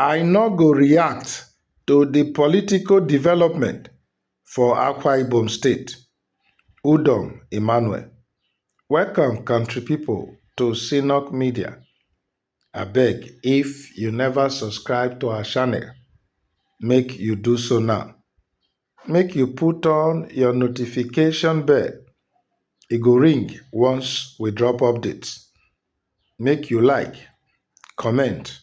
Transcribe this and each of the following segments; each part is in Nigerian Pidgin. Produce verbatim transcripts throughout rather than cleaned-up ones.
I no go react to the political development for Akwa Ibom State. Udom Emmanuel. Welcome, country people, to Synok Media. Abeg, if you never subscribe to our channel, make you do so now. Make you put on your notification bell. E go ring once we drop updates. Make you like, comment,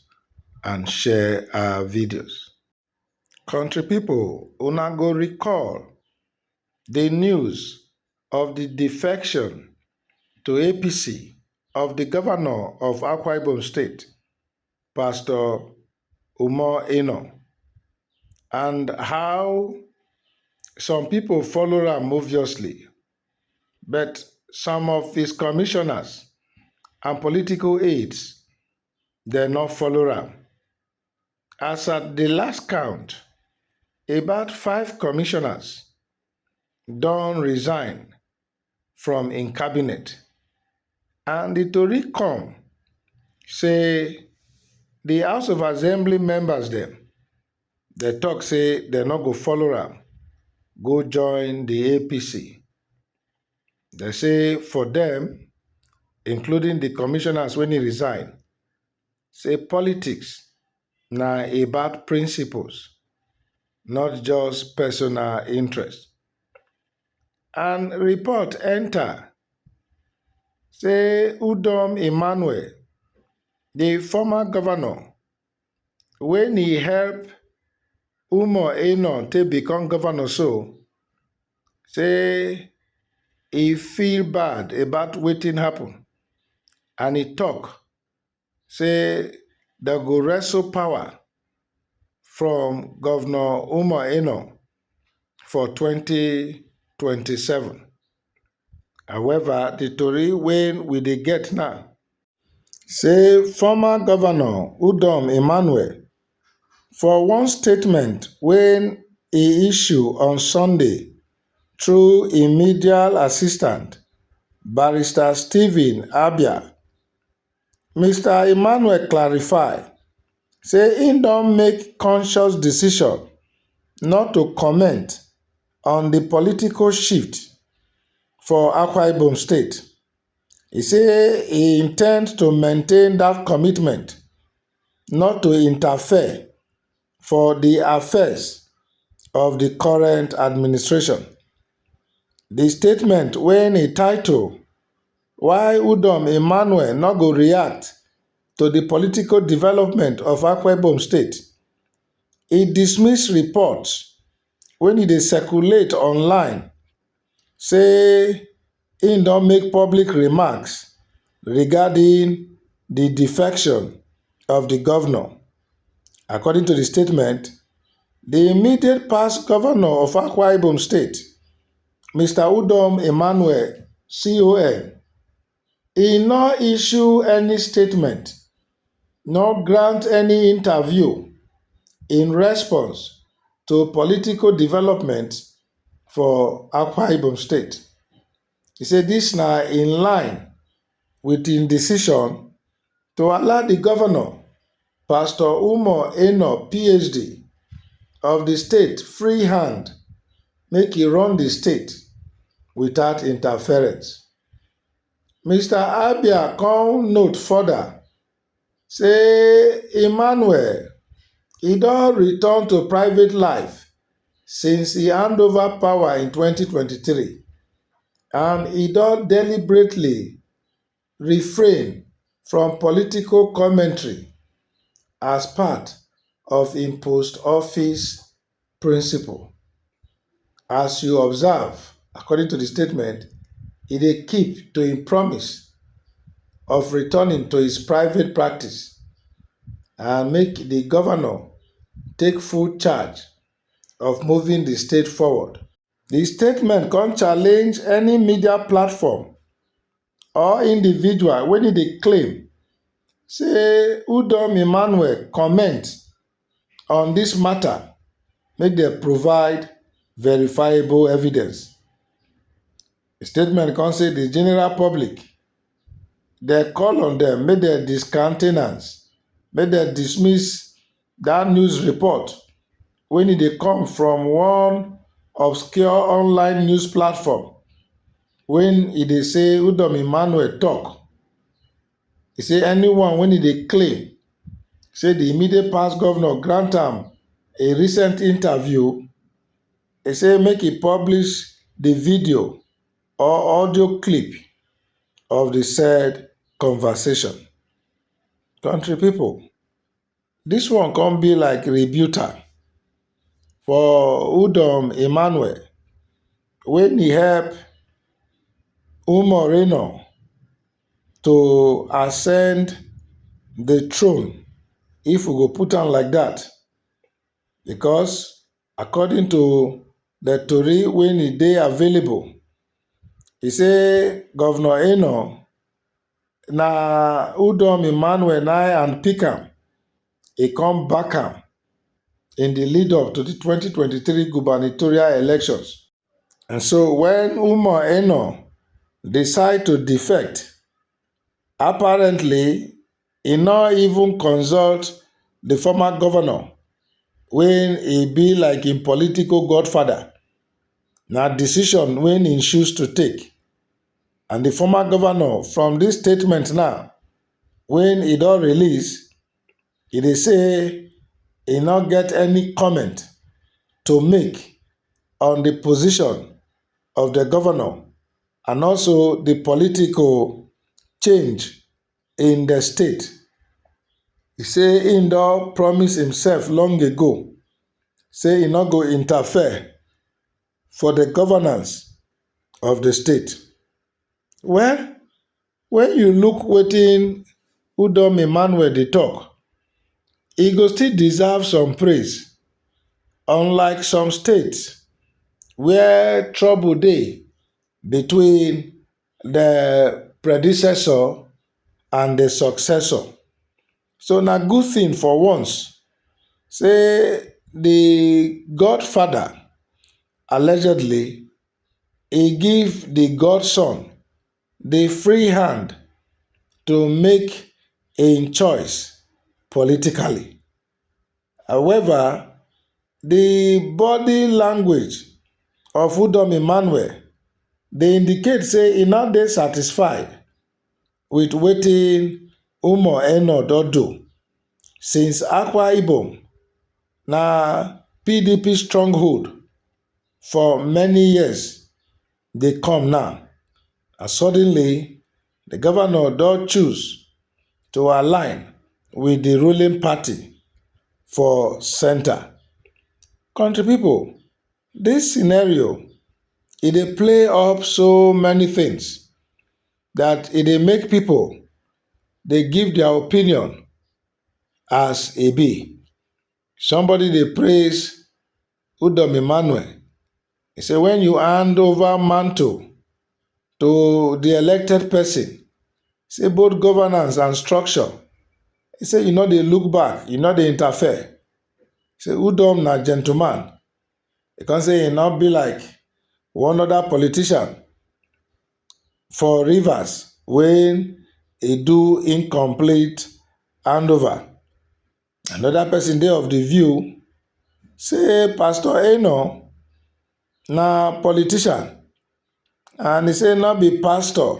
and share our videos. Country people, una go recall the news of the defection to A P C of the governor of Akwa Ibom State, Pastor Umo Eno, and how some people follow am, obviously, but some of his commissioners and political aides, they not follow am. As at the last count, about five commissioners don resign from im cabinet, and the tori come say the House of Assembly members dem, they talk say they no go follow am go join the A P C. They say for them, including the commissioners when he resign, say politics na about principles, not just personal interest. And report enter say Udom Emmanuel, the former governor, when he help Umo Enon take become governor, so say he feel bad about wetin happen, and he talk say they go wrestle power from Governor Umo Enon for twenty twenty-seven. However, the tori when we dey get now say former governor Udom Emmanuel, for one statement when he issue on Sunday through im media assistant, Barrister Stephen Abia, Mister Emmanuel clarify say he don make conscious decision not to comment on the political shift for Akwa Ibom State. He say he intend to maintain that commitment not to interfere for the affairs of the current administration. The statement, when he title Why Udom Emmanuel no go react to the political development of Akwa Ibom State, he dismiss reports when e dey circulate online say im don make public remarks regarding the defection of the governor. According to the statement, the immediate past governor of Akwa Ibom State, Mister Udom Emmanuel, C O N, he no issue any statement, no grant any interview in response to political development for Akwa Ibom State. He said this na in line with im decision to allow the governor, Pastor Umo Eno, P H D, of the state free hand make he run the state without interference. Mister Abia come note further say Emmanuel, he don return to private life since he hand over power in twenty twenty-three, and he don deliberately refrain from political commentary as part of im post office principle. As you observe, according to the statement, he dey keep to im promise of returning to his private practice and make the governor take full charge of moving the state forward. The statement come challenge any media platform or individual when e dey claim say Udom Emmanuel comment on this matter, make dem provide verifiable evidence. The statement come say the general public, they call on them, make dem discountenance, make dem dismiss that news report when e dey come from one obscure online news platform, when e dey say Udom Emmanuel talk. E say anyone when e dey claim say the immediate past governor grant am a recent interview, e say make e publish the video or audio clip of the said conversation. Country people, this one come be like rebuta for Udom Emmanuel when he help Umoreno to ascend the throne, if we go put am like that, because according to the tori wey e dey available, e say Governor Eno na Udom Emmanuel na and pick am, e come back am in the lead up to the twenty twenty-three gubernatorial elections. And so when Umar Eno decide to defect, apparently e no even consult the former governor when e be like im political godfather. Na decision when im choose to take. And the former governor, from this statement now, when e don release, e dey say e no get any comment to make on the position of the governor and also the political change in the state. E say im don promise himself long ago say e no go interfere for the governance of the state. Well, when you look wetin Udom Emmanuel dey talk, e go still deserve some praise, unlike some states where trouble dey between the predecessor and the successor. So na good thing for once say the godfather allegedly e give the godson the free hand to make im choice politically. However, the body language of Udom Emmanuel dey indicate say e no dey satisfied with wetin Umo Eno don do since Akwa Ibom na P D P stronghold for many years dey come now, and suddenly the governor don choose to align with the ruling party for center. Country people, this scenario e dey play up so many things that e dey make people dey give their opinion as e be. Somebody dey praise Udom Emmanuel. He say when you hand over mantle to the elected person, say both governance and structure, he say you no dey look back, you no dey interfere. Say Udom na gentleman. He come say e no be like one other politician for Rivers when e do incomplete handover. Another person dey of the view say Pastor Eno na politician, and he say no be pastor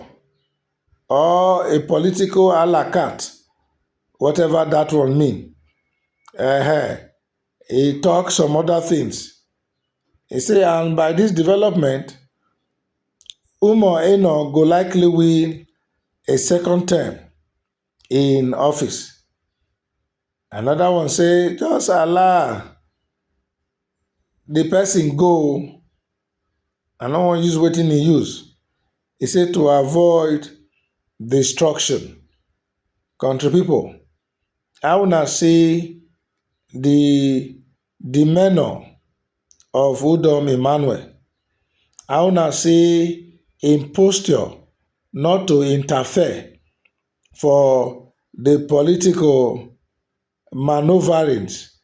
or a political a la carte, whatever that one mean. Uh-huh. He talk some other things. He say, and by this development, Umo Eno go likely win a second term in office. Another one say, just allow the person go. I no wan use wetin he use. He say to avoid destruction. Country people, how una see the demeanor of Udom Emmanuel? How una see im posture not to interfere for the political maneuverings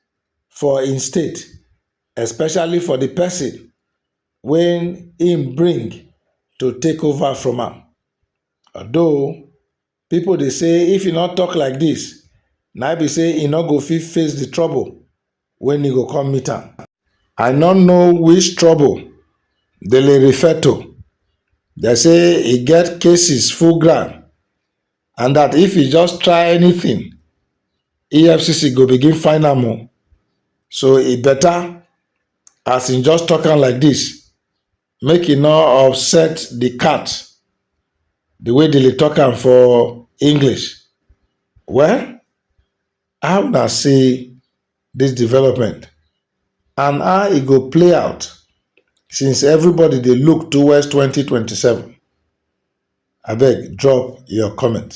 for im state, especially for the person when im bring to take over from am? Although people dey say if you no talk like this, Na be say e no go fit face the trouble when e go come meet am. I no know which trouble they dey refer to. They say e get cases full ground, and that if e just try anything, E F C C go begin find am o. So e better, as im just talk am like this, make e no upset the cat, the way they dey talk am for English. Well, how una see this development and how e go play out, since everybody dey look towards twenty twenty-seven? Abeg, drop your comment.